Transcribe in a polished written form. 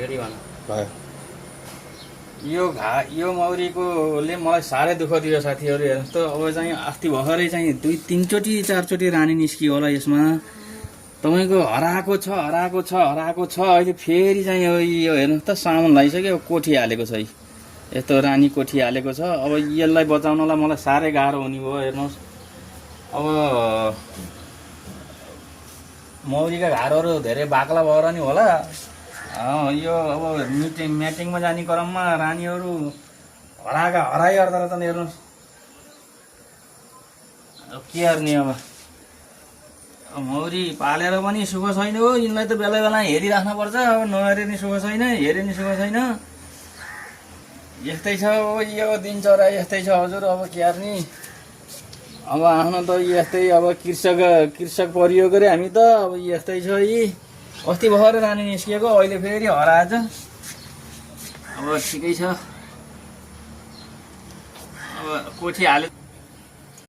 फेरि भन भयो। यो मौरीकोले मलाई साह्रै दुःख दियो साथीहरू। हेर्नुहोस् त, अब चाहिँ अस्ति भर्खरै चाहिँ 2-3 चोटि 4 चोटि रानी निस्कियो होला यसमा। तपाईँको हराएको छ। अहिले फेरि चाहिँ यो हेर्नुहोस् त, साउन लागिसक्यो, कोठी हालेको छ। यस्तो रानी कोठी हालेको छ। अब यसलाई बचाउनलाई मलाई साह्रै गाह्रो हुने भयो। हेर्नुहोस्, अब मौरीका घरहरू धेरै बाक्ला भएर नि होला। यो अब म्याटिङमा जाने क्रममा रानीहरू हराइहाल्दो रहेछन्। हेर्नुहोस्, अब के गर्ने। अब मौरी पालेर पनि सुख छैन हो। यिनलाई त बेला बेला हेरिराख्नुपर्छ। अब नहेरे नि सुख छैन, हेरे नि सुख छैन। यस्तै छ हो यो दिनचर्या, यस्तै छ हजुर। अब के गर्ने। अब आफ्नो त यस्तै, अब कृषक परियोग गरे हामी त। अब यस्तै छ। अस्ति भर्खरै रानी निस्किएको, अहिले फेरि हराएछ। अब ठिकै छ। अब कोठी हाले